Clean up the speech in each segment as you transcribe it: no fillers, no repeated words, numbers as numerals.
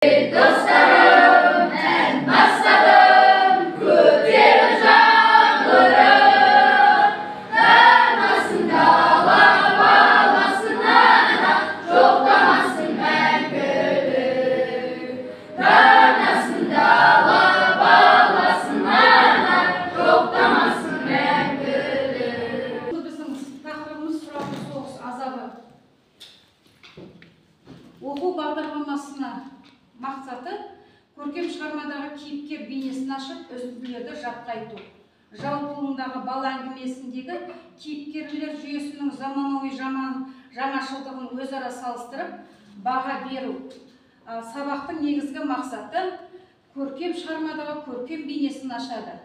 Достарым, ән бастадым, көтеріп жаңғырып, Дармасын дала баласын ана, жоқтамасын мәңгілік. Дармасын дала баласын ана, жоқтамасын мәңгілік. Біздің тақырыбымыз сұрапыл соғыс азабы. Оқу бағдарламасына мақсаты: көркем шығармадағы кейіпкер бейнесін ашып, үзінділерді жатқа айту. Жау тылындағы бала әңгімесіндегі кейіпкерлер жүйесінің заманауи жаңашылдығын өзара салыстырып, баға беру. Сабақтың негізгі мақсаты: көркем шығармадағы көркем бейнесін ашады,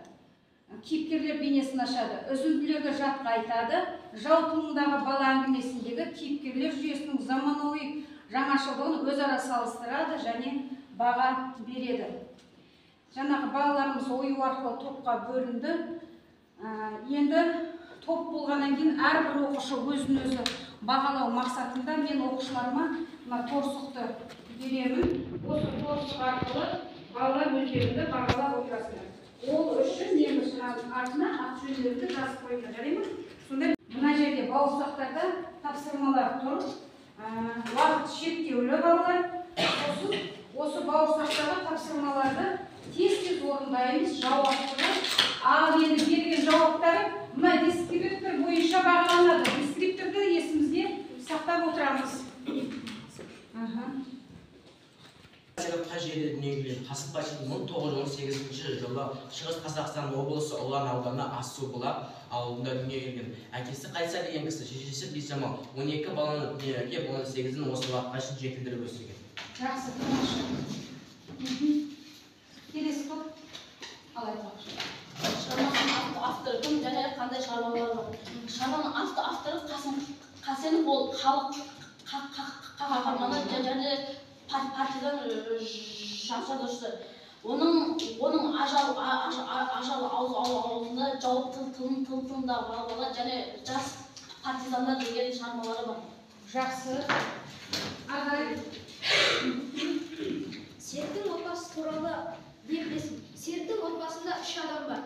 кейіпкерлер бейнесін ашады, үзінділерді жатқа айтады, жау тылындағы бала әңгімесіндегі кейіпкерлер жүйесінің заманауи жаңашылдығын өзара салыстырады және баға береді. Жаңағы балаларымыз ою арқылы топқа бөлінді. Енді топ болғаннан кейін әрбір оқушы өзін өзі бағалау мақсатында мен оқушыларыма мына торсықты беремін. Осы торсық арқылы балалар өздеріңді бағалап отырасыңдар. Ол үшін ең бірінші артына аты жөндеріңді жазып қойыңдар, жарай ма? Сонда мына жерде бауырсақтарда тапсырмалар тұр. Уақыт шектеулі, балалар. Сосын осы бауырсақтағы тапсырмаларды тез-тез орындаймыз, жауапты. Ал енді берген жауаптары мына дескриптор бойынша бағаланады. Дескрипторды есімізде сақтап отырамыз. Қай жерде дүниеге келген? Қасым Қайсенов 1918 жылы Шығыс Қазақстан облысы Ұлан ауданы Ассубұлақ ауылында дүниеге келген. Әкесі Қайса деген кісі, шешесі Бижамал. 12 баланы дүниеге әкеліп, 18-ін осы уақытқа шейін жетілдіріп өсірген. Жақсы, тамаша. Келесі топ. Ал, айтпақшы. Шығарманың авторы кім және қандай шығармалары бар? Шығарманың авторы Қасым Қайсенов. Ол халық қаһарманы және партизан жазушысы. Оның Ажал аузында, Жау тылындағы бала және Жас партизандар деген шығармалары бар. Жақсы. Ары қарай. Серіктің отбасы туралы не білесің? Серіктің отбасында үш адам бар.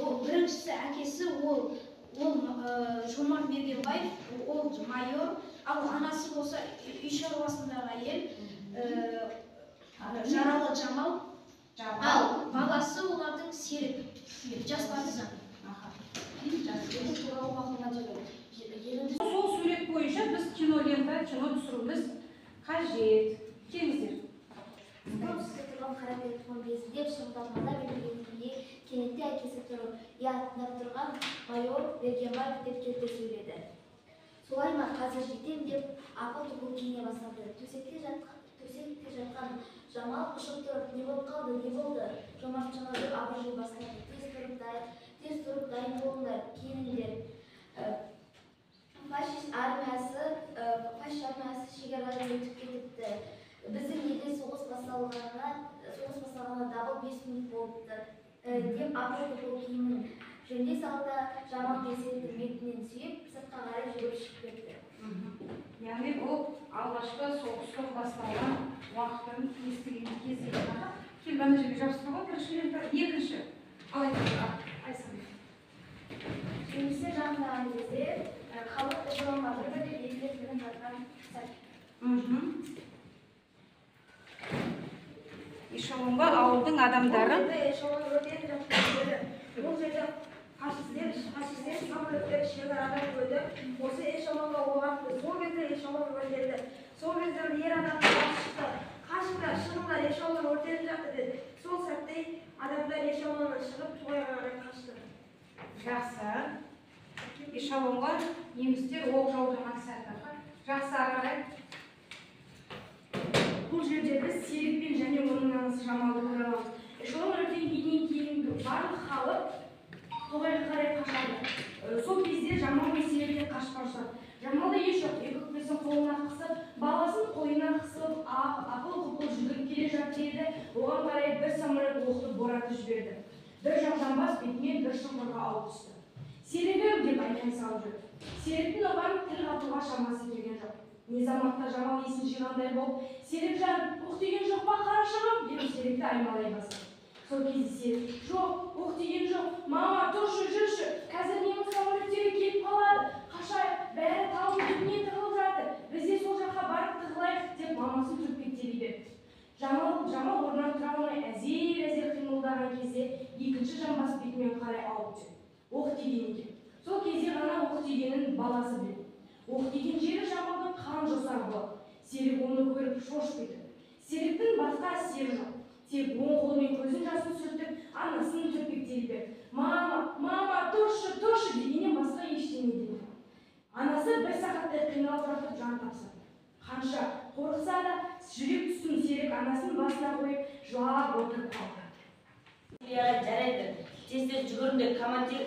Ол біріншісі әкесі, ол Жомарт Бергенбаев, ол майор, ал анасы болса үй шаруасындағы әйел, Жаралы Жамал, ал баласы олардың Серік, жас партизан. Туралы мақұлдап. Сол сурет бойынша біз кинолента, кино түсіруіміз қажет. Келіңіздер. Стол тұрған қара телефон безілдеп, шырылдап маза бермеген күйде кенетте әкесі тұрып, иә, тыңдап тұрған майор Бергенбаев, деп келте сөйледі. Солай ма, қазір жетем, деп апыл-тұпыл киіне бастады. Төсекте жатқан Жамал ұшып тұрып, не болып қалды, не болды, Жомартжан, деп абыржи бастады. Тез тұрып дайын болыңдар, киініңдер. Фашист армиясы шекарадан өтіп кетіпті. Біздің елде соғыс басталғанына дабыл 5 минут болыпты, деп апыл-тұпыл киімін жөндей салды да, Жамал перзентін бетінен сүйіп, сыртқа қарай жүгіріп шығып кетті. Яғни бұл алғашқы соғыстың басталған уақытын естіген кезі екен. Кел, ана жерге жабыстырып ал бірінші лента. Екінші. Ал, Айсұлу. Немістер жақындаған кезде халық эшелонға бір бірлеп, екілеп мініп жатқан сәт. Эшелонға ауылдың адамдары Бұл жерде эшелон өртеніп жатқан жері. Бұл жерде фашистер самолеттер шекарадан өтіп, осы эшелонға оқ атты. Сол кезде эшелон өртенді. Сол кезде бір ер адамның даусы шықты. Қашыңдар, шығыңдар, эшелон өртеніп жатыр, деді. Сол сәтте адамдар эшелоннан шығып, тоғайға қарай қашты. Жақсы. Эшелонға немістер оқ жаудырған сәт. Жақсы, ары қарай. Бұл жерде біз Серік пен және оның анасы Жамалды көре аламыз. Эшелон өртенгеннен кейін барлық халық тоғайға қарай қашады. Сол кезде Жамал мен Серік те қашып бара жатады. Жамалда еш жоқ, екі өкпесін қолына қысып, баласын қойнына қысып, апыл-ғұпыл жүгіріп келе жатыр еді. Оған қарай бір самолет оқты боратып жіберді. Бір жақ жамбас бетімен бір шұңқырға ауып түсті. Серігім, деп айқай салып жүр. Серіктің оған тіл қатуға шамасы келген жоқ. Незаматта Жамал есін жиғандай болып, Серікжан, оқ тиген жоқ па қарашығым, деп Серікті аймалай бастады. Сол кезде Серік, жоқ, оқ тиген жоқ, мама, тұршы, жүрші, қазір неміс самолеттері келіп қалады, қашайық, бәрі таудың түбіне тығылып жатыр, біз де сол жаққа барып тығылайық, деп мамасын түртпектей берді. Жамал орнынан тұра алмай әзер-әзер қимылдаған кезде екінші жамбас бетімен қарай ауып түседі. Оқ тиген екен. Сол кезде ғана оқ тигенін баласы біледі. Оқ тиген жері Жамалдың қан жосары болады. Серік оны көріп шошып кетеді. Серіктің басқа істері жоқ. Тек оң қолымен көзін жасын сүртіп, анасын түртпектей берді. Мама, мама, тұршы, тұршы дегеннен басқа ештеңе демеді. Анасы бір сағаттай қиналып жатып жан тапсырды. Қанша қорықса да жүрек түсін Серік анасын басына қойып жылап отырып қалды. Жарайды, тез-тез жүгіріңдер, командир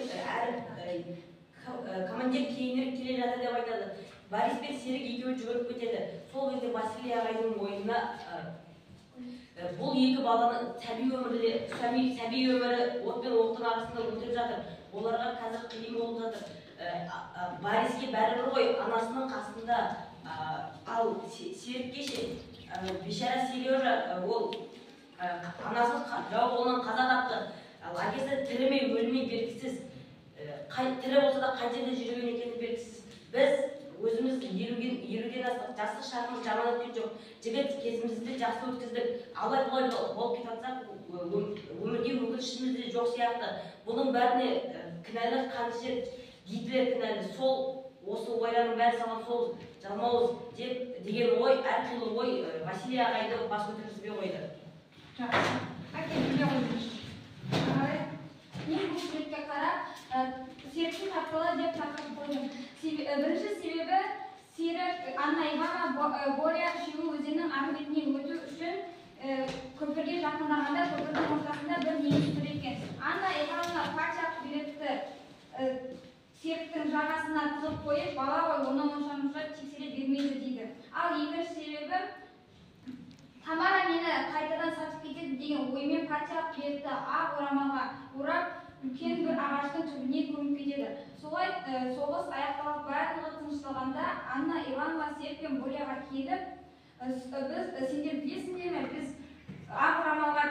кейінірек келе жатыр деп айтады. Борис пен Серік екеуі жүгіріп кетеді. Сол кезде Василий ағайдың ойына бұл екі баланың сәби өмірі от пен оқтың арасында өтіп жатыр. Оларға қазір қиын болып жатыр. Бориске бәрібір ғой, анасының қасында. Ал Серікке ше, бейшара Сережа, ол анасы жау қолынан қаза тапты. Ал әкесі тірі ме өлі ме белгісіз. Тірі болса да қай жерде жүрген екені белгісіз. Біз өзіміз 50-ден астық, жастық шағымыз жаман өткен жоқ. Жігіт кезімізді жақсы өткіздік. Алай бұлай болып кетіп жатсақ, өмірге өкінішіміз де жоқ сияқты. Бұның бәріне кінәлі қанішер Гитлер кінәлі. Сол осы ойраның бәрі салған сол жалмауыз деп деген ой, әрқилы ой Василий ағайды бас көтергізбей қойды. Жақсы. Әке, біле қойыңызшы. Мен бұл суретке қарап, Серіктің тапқылы деп тақырып қойдым. Бірінші себебі Серік, Анна Ивановна, Боря үшеуі өзеннің арғы бетіне өту үшін көпірге жақындағанда көпірдің ортасында бір неміс тұр екен. Анна Ивановна партиялық билетті Серіктің жағасына тығып қойып, бала ғой, оны онша-мұнша тексере бермейді дейді. Ал екінші себебі Тамара мені қайтадан сатып кетеді деген оймен партиялық билетті ақ орамалға орап, үлкен бір ағаштың түбіне көміп кетеді. Солай соғыс аяқталып барлығы тынышталғанда Анна Ивановна Серік пен Боряға келіп, біз сендер білесіңдер ме, біз ақ орамалға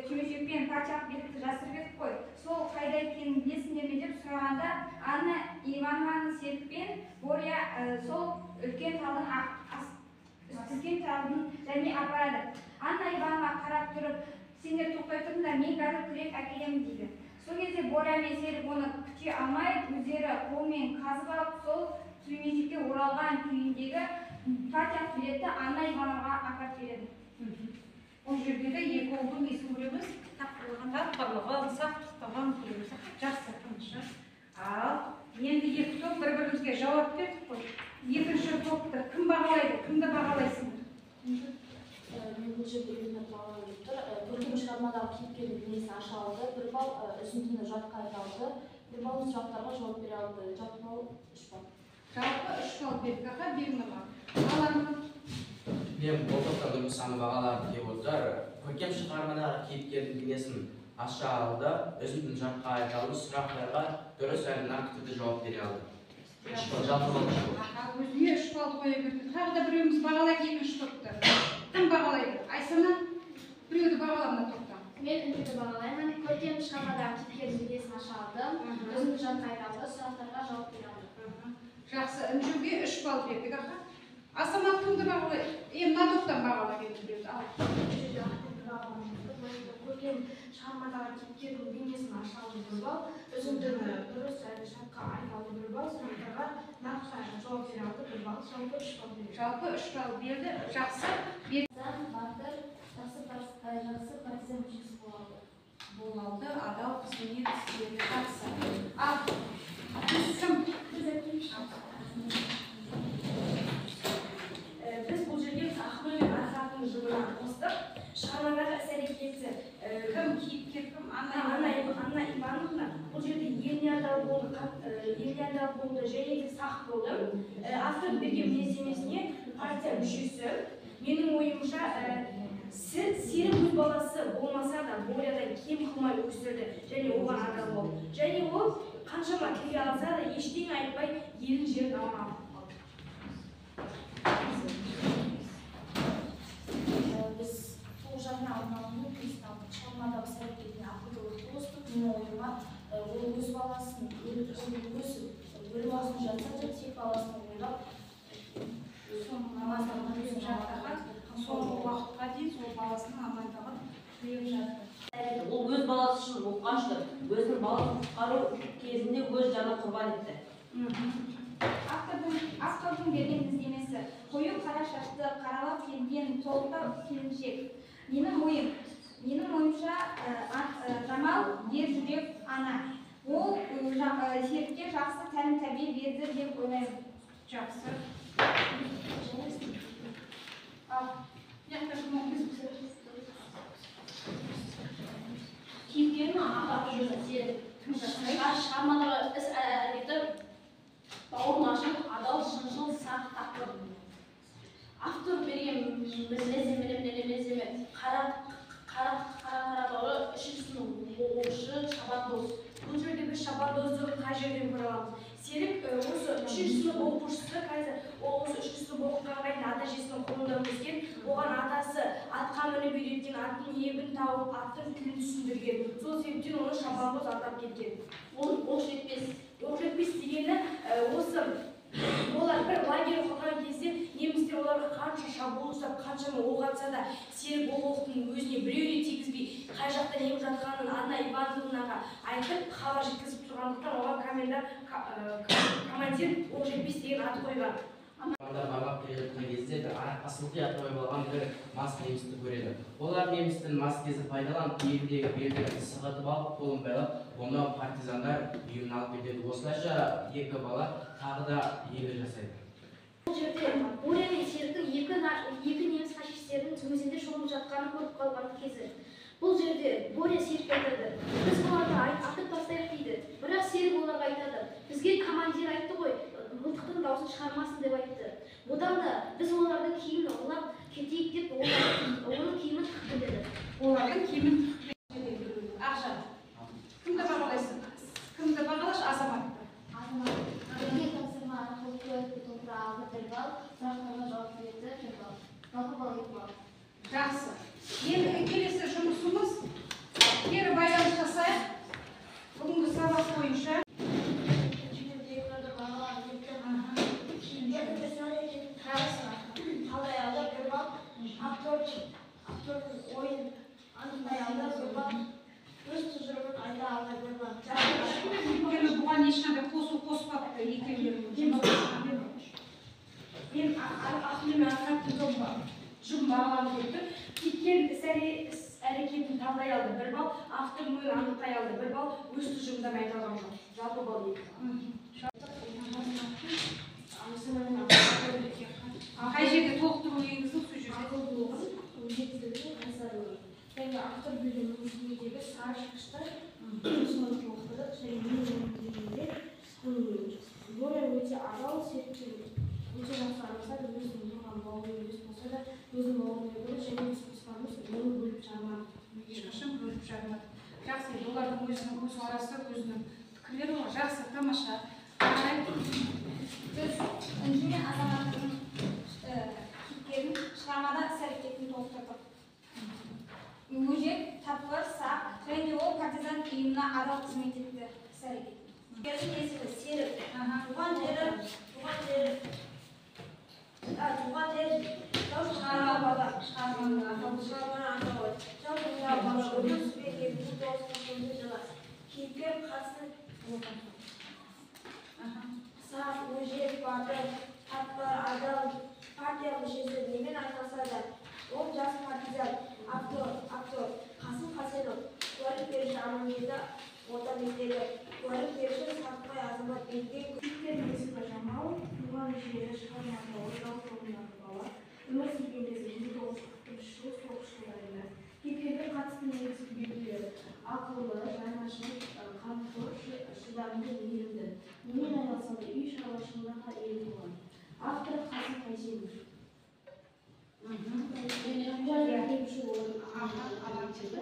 түймешекпен партиялық билетті жасырып едік қой, сол қайда екенін білесіңдер ме деп сұрағанда Анна Ивановна Серік пен Боря сол үлкен талдың және апарады. Анна Ивановна қарап тұрып, сендер тоқтай тұрыңдар, мен қазір күрек әкелемін дейді. Сол кезде Боря мен Серік оны күте алмай, өздері қолмен қазып алып, сол түймешекке оралған күйіндегі партиялық билетті Анна Ивановнаға апарып береді. Ол жерде де екі ұлдың несін көреміз? Тапқырлығын, сақтықтығын көреміз. Жақсы, тынышы. Ал енді екі топ бір-бірімізге жауап бердік қой. Екінші топты кім бағалайды, кімді бағалайсыңдар? Мен бұл жерде өзіме бағалағым келіп тұр. Көркем шығармадағы кейіпкердің бейнесін аша алды, бір балл үзіндіні жатқа айта алды, бір балл сұрақтарға жауап бере алды. Жалпы балл 3 балл. Жалпы 3 балл бердік. Аха, Бегнұр. Ал Мен бұл топтан Нүрмұсаны бағалағым келіп отыр. Көркем шығармадағы кейіпкердің бейнесін аша алды, үзіндіні жатқа айта алды, сұрақтарға дұрыс әрі нақты түрде жауап бере алды. 3 балл, жалпы балл 3 балл. Аха, өзіне 3 балл қоя берді. Тағы да біреуіміз бағалайық екінші топты. Кім бағалайды? Айсана, біреуді бағала мына топтан. Мен Үмітті бағалаймын. Көркем шығармадағы кейіпкердің бейнесін аша алды, үзіндіні жатқа айта алды, сұрақтарға жауап бере алды. Жақсы, Інжуге 3 балл бердік. Аха. Асамат кімді бағалайды? Мына топтан бағалап енді біреуді. Ал. Көркем шығармадағы кейіпкердің бейнесін аша алды 1 балл, үзіндіні дұрыс әрі жатқа айта алды 1 балл, сұрақтарға нақты жауап бере алды 1 балл, жалпы 3 балл берді. Жалпы 3 балл берді. Жақсы. Батыр жақсы партизан мүшесі бола алды. Адал қызмет істеді. Жақсы. Ал кім? Біз бұл жерге Ақгүл мен Архаттың жұбына қостық. Шығармадағы іс-әрекеті кім кейіпкер кім? Анна Ивановна бұл жерде еліне адал болды, және де сақ болды. Автордың берген мінездемесіне партия мүшесі. Менің ойымша, Серік өз баласы болмаса да Борядан кем қылмай өсірді және оған адал болды. Және ол қаншама тілге алса да ештеңе айтпай елін жерін аман алып қалды. Біз Тоғжанның арманының кесін алдық. Шығармадағы іс әрекетіне ақылдылықты қостық. Менің ойыма ол өз баласын өз өлім аузында жатса да тек баласын ойлап амандығын жаттаған, соңғы уақытқа дейін сол баласының амандығын тілеп жатты. Ол өз баласы үшін оққа ұшты, өзінің баласын құтқару кезінде өз жанын құрбан етті. Автордың берген іздемесі қою қара шашты, қаралап келген толықтау келіншек. Менің ойымша Жамал ер жүрек ана. Ол Серікке жақсы тәлім тәрбие берді деп ойлаймын. Жақсы. Ал, мына кім оқисыз? Кейіпкерінің аты жөні Серік. Шығармадағы іс әрекеті бауырмашыл, адал, шыншыл, сақ, тапқыр. Автор берген мінездеме қара бауыры, үшінші сынып оқушы Шабандоз. Бұл жерде біз Шабандозды қай жерден көре аламыз? Серік осы үшінші сынып оқушысы, қазір ол осы үшінші сынып оқығанға дейін ата әжесінің қолында өскен. Оған атасы атқа мініп үйреткен, аттың ебін тауып, аттың тілін түсіндірген. Сол себептен оны Шабандоз атап кеткен. Ол Оқжетпес. Оқжетпес дегені осы олар бір лагерь құрған кезде немістер оларға қанша шабуыл жасап, қаншама оқ атса да Серік ол оқтың өзіне біреуіне тигізбей, қай жақта не болып жатқанын Анна Ивановнаға айтып, хабар жеткізіп тұрғандықтан оған командир Оқжетпес деген ат қойған. Барлап келе жатқан кезде бір араққа сылқия тойып алған бір мас немісті көреді. Олар немістің мас кезін пайдаланып, иегіндегі белдігін сығытып алып, қолын байлап, оны партизандар үйіне алып кетеді. Осылайша екі бала тағы да ерлік жасайды. Бұл жерде Боря мен Серіктің екі неміс фашистерінің өзенде шомылып жатқанын көріп қалған кезі. Бұл жерде Боря Серікке айтады, біз оларды атып тастайық дейді. Бірақ Серік оларға айтады, бізге командир айтты ғой, мылтықтың даусын шығармасын деп айтты. Одан да біз олардың киімін ұрлап кетейік деп оның киімін тығып кетеді. Олардың киімін тығып кетеді. Ақжан, кімді бағалайсың? Кімді бағалашы? Азаматты. Азамат. Берген тапсырма арқылы куәлікті толтыра алды 1 балл, сұрақтарға жауап берді 1 балл. Жалпы балл 2 балл. Жақсы. Ендігі келесі жұмысымыз кері байланыс жасайық. Бүгінгі сабақ бойынша. Автордың ойын анықтай алды 1 балл, өз тұжырымын айта алды 1 балл. Өйткені бұған ешқандай қосу қоспапты екеулерінің. Мен Ақгүл мен Асхаттың жұбын бағалап өттім. Кейіпкердің іс әрекетін талдай алды 1 балл, автордың ойын анықтай алды 1 балл, өз тұжырымын айта алған жоқ. Жалпы балл 2 балл. Қай жерде толықтыру енгіздің, сол жерде. Ақылдылығын, өжеттілігін, қайсарлығын. Және автор берген мінездемедегі сары шаштар соны толықтырдық. Және менің мінездемемде Боря өте адал, Серікпен өте жақсы араласады, өзінің туған бауыры емес болса да өзінің бауырындай көреді және біз қосқанымыз оны бөліп жармады. Ешқашан бөліп жармады. Жақсы, енді олардың өзінің көзқарасы, өзінің пікірлері ғой. Жақсы, тамаша. Біз Інжу мен Азаматтың кейіпкерін шығармада іс әрекетін толықтырдық. Өжет, тапқыр, сақ және ол партизан ұйымына адал қызмет етті іс әрекетін. Кейіпкердің есімі Серік. Туған жері шығарма бала. Шығарманың атауы. Жалпы бала өмір сүрген 1940 жылы. Кейіпкер қатысты сақ, өжет, батыр, тапқыр, адал, партия мүшесі немен айналысады? Ол жас партизан, автор Қасым Қайсенов, куәлік беруші Амангелді орта мектебі, куәлік беруші Сартбай Азамат Бектен. Кейіпкердің есімі Жамал, туған жері шығарма атауы жалпы ұғымдағы бала, өмір сүрген кезі 1941 жылы соғыс жылдарында. Кейіпкерге қатысты негізгі белгілері ақылды, жанашыр, қамқор, шыдамды, мейірімді. Немен айналысады? Үй шаруашылығына ел болған. Авторы Қасым Қайсенов. Куәлік беруші орын Амангелді,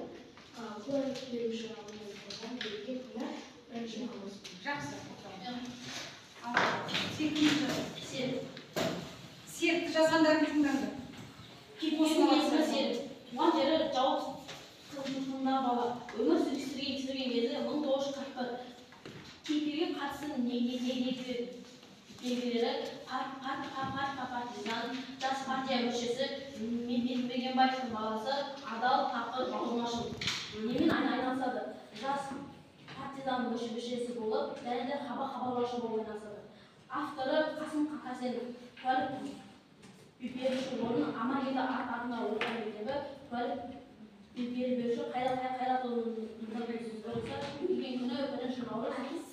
куәлік беруші Амангелді берген күні 1 наурыз. Жақсы. Сен кімді? Серік. Серікті жазғандарың тыңдаңдар. Кейіпкердің есімі Серік. Туған жері Жауып сыныбында бала. Өмір сүрген кезі 1941. Кейіпкерге қатысты негізгі белгілері партизан, жас партия мүшесі, Бергенбаевтың баласы, адал, тапқыр, бауырмашыл. Немен айналысады? Жас партизан мүшесі болып, және де хабарлаушы болып айналысады. Авторы Қасым Қайсенов. Куәлік беруші орын Амангелді атындағы орта мектебі. Куәлік беруші Қайратұлы Нұрбек. Келген күні 1 наурыз.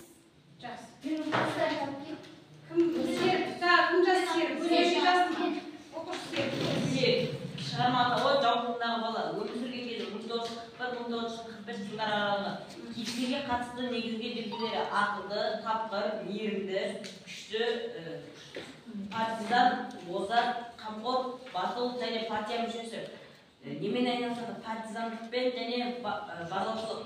Жақсы. Кім Серік? Кім жазды Серік? Серік жазды ма? Оқушы Серік. Серік. Шығарма атауы Жау тылындағы бала. Өмір сүрген кезі 1941-1945 жылдар аралығы. Кейіпкерге қатысты негізгі белгілері ақылды, тапқыр, мейірімді, күшті, партизан, озат, қамқор, батыл және партия мүшесі. Немен айналысады? Партизандықпен және барлаушылық.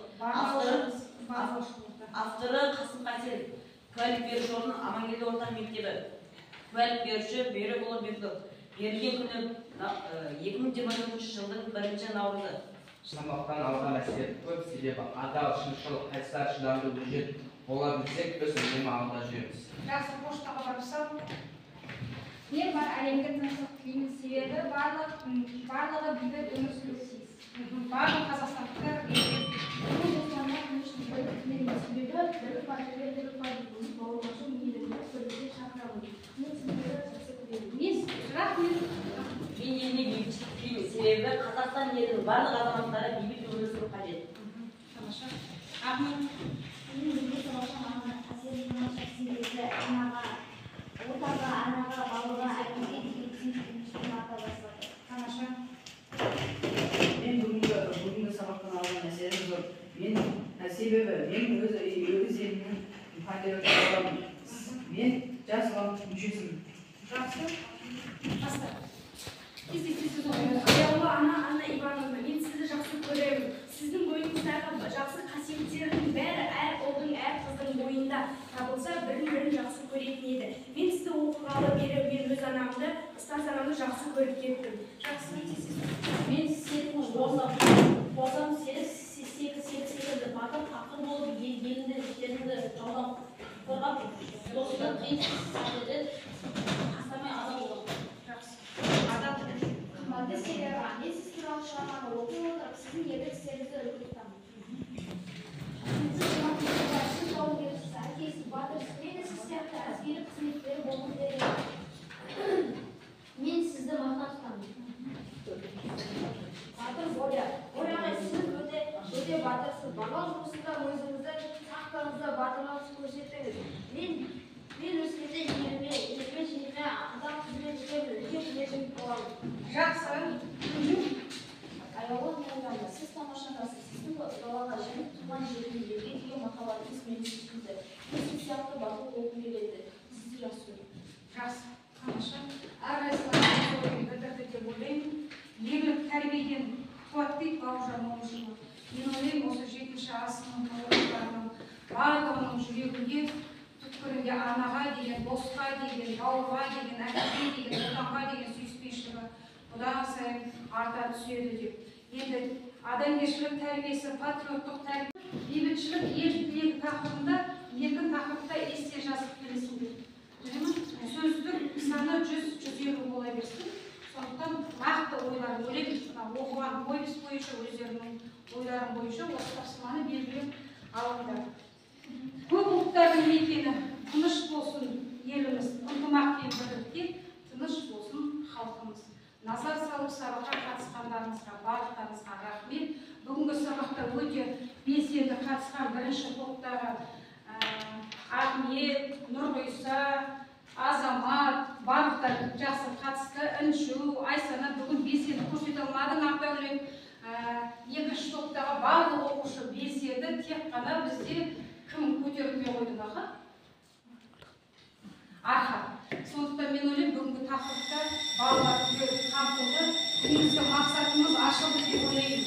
Авторы Қасым Қайсенов. Куәлік беруші орын Амангелді орта мектебі. Куәлік беруші Берікұлы Бектұр. Берілген күні 2024 жылдың 1 наурызы. Сабақтан алған әсер көп, себебі адал, шыншыл, қайсар, шыдамды, өжет бола білсек, біз үнемі алда жүреміз. Жақсы, поштаға барып сал. Мен бар әлемге тыныштық тілеймін, себебі барлығы бейбіт өмір сүруі тиіс. Барлық қазақстандықтар бейбіт. Мен отанға тыныштық тілеймін, себебі бір партия бауырмашыл, мейірімді, бірлікке шақырамын. Мен сіздерді жақсы көремін. Мен рахмет. Мен еліме бейбітшілік тілеймін, себебі Қазақстан елінің барлық азаматтары бейбіт өмір сүру қажет. Тамаша. Ахмет. Мен бүгінгі сабақтан алған әсерім тамаша, себебі анаға, отанға, анаға, бауырға, әкеге деген сүйіспеншілігім арта бастады. Тамаша. Мен бүгінгі сабақтан алған әсерім зор. Мен себебі мен өз елімнің патриоты боламын. Мен жас ұлан мүшесімін. Жақсы. Баста. Тез-тез оқыңыз. Аяулы ана Анна Ивановна, мен сізді жақсы көремін. Сіздің бойыңыздағы жақсы қасиеттердің бәрі әр ұлдың, әр қыздың бойында табылса, бірін-бірін жақсы көретін еді. Мен сізді оқығалы бері мен өз анамды, ұстаз анамды жақсы көріп кеттім. Жақсы. Тез-тез. Мен Серіктің болсам, Серік секілді батыр, тапқыр болып, еліңді, жеріңді жаудан қорғап, досыңды қиын сәттерде тастамай адал бол. Жақсы. Адал. Қымбатты Серік аға, мен сіз туралы шығарманы оқи отырып, сіздің ерлік істеріңізді үлгі тұтамын. Сіз жомарт, сіз жауынгерсіз, әкесіз, батырсыз. Мен де сіз сияқты әскери қызметкері болғым келеді. Мен сізді мақтан тұтамын. Батыр Боря. Боря ағай, сіз өте батырсыз. Барлау жұмысында өзіңізді сақтығыңызды, батырлығыңызды көрсеттіңіз. Мен өскенде еліме, жеріме адал қызмет етемін, үлкен ержігіт боламын. Жақсы. Аяулы Анна, сіз тамаша анасыз. Сіздің далаға және туған жерге, елге деген махаббатыңыз мені сүйсінді. Мен сіз сияқты батыл болғым келеді. Сізді жақсы көремін. Жақсы. Тамаша. Әрқайсыларыңыз ойын білдірді деп ойлаймын. Ерлік тәрбиеден туады дейді Бауыржан Момышұлы. Мен ойлаймын, осы 7-ші А сыныбының оқушыларының барлығының жүрегінде, түпкірінде анаға деген, досқа деген, бауырға деген, әкеге деген, отанға деген сүйіспеншілігі бұдан сайын арта түседі деп. Енді адамгершілік тәрбиесі, патриоттық тәрбие, бейбітшілік ел тілегі тақырыбында еркін тақырыпта эссе жазып келесіңдер. Және сөздің саны 100-150 бола берсін. Сондықтан нақты ойларын ойлаймын, оқыған повесть бойынша, өздерінің ойларын бойынша осы тапсырманы белгілеп алыңдар. Көп ұлттардың мекені тыныш болсын еліміз, ынтымақ пен бірлікте тыныш болсын халқымыз. Назар салып сабаққа қатысқандарыңызға барлықтарыңызға рахмет. Бүгінгі сабақта өте белсенді қатысқан бірінші топтағы Ахмет, Нұрғиса, Азамат, барлықтары жақсы қатысты. Іншу, Айсана бүгін белсенді көрсете алмады, Ақдәулет. Екінші топтағы барлық оқушы белсенді, тек қана бізде кім көтерілмей қойды аха? Архат. Сондықтан мен ойлаймын, бүгінгі тақырыпта балалар түгел қамтылды. Негізгі мақсатымыз ашылды деп ойлаймын.